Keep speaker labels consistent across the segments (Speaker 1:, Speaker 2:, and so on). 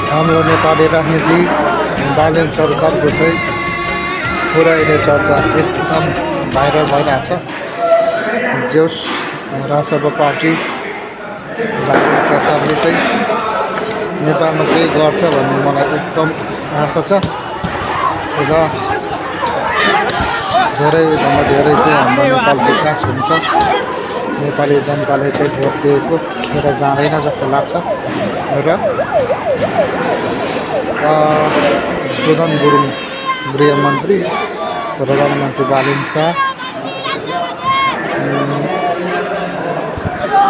Speaker 1: हाम्रो नेपाली राजनीति बालेन सरकारको चाहिँ पुरा अहिले चर्चा एकदम भाइरल भइरहेको छ। जोस राजसभा पार्टी बालेन सरकारले चाहिँ नेपालमा केही गर्छ भन्ने मलाई एकदम आशा छ र धेरैभन्दा धेरै चाहिँ हाम्रो नेपाल विकास हुन्छ। नेपाली जनताले चाहिँ भोट दिएको खेर जाँदैन जस्तो लाग्छ र सुदन गुरुङ गृहमन्त्री, प्रधानमन्त्री बालेन शाह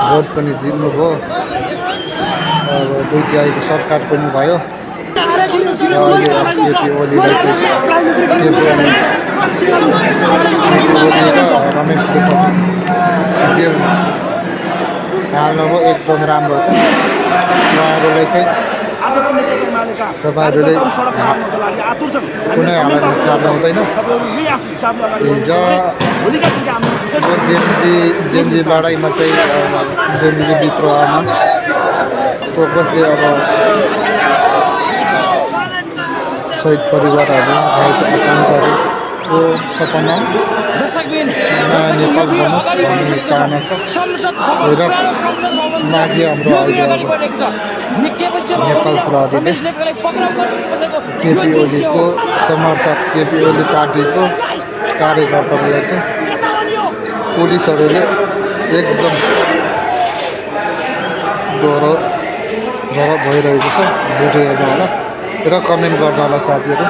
Speaker 1: भोट पनि जित्नुभयो। अब 2/3 सरकार पनि भयो। अहिले केपी ओलीलाई चाहिँ रमेश त्रिपाठी जेल हाल्नुभयो। एकदम राम्रो छ। उहाँहरूलाई चाहिँ तपाईँहरूले कुनै हालतमा छाड्नु हुँदैन। हिजो जेनजी लडाइँमा चाहिँ जेनजी विद्रोहमा कसले अब शहीद परिवारहरू घाइते आतङ्कहरूको सपना नयाँ नेपाल बनोस् भन्ने चाहना छ र माघी हाम्रो अहिले अब नेपाल प्रहरीले केपी ओलीको समर्थक, केपी ओली पार्टीको कार्यकर्ताहरूलाई चाहिँ पुलिसहरूले एकदम दोहोरो भइरहेको छ। भिडियो हेर्नु होला र कमेन्ट गर्नु होला साथीहरू।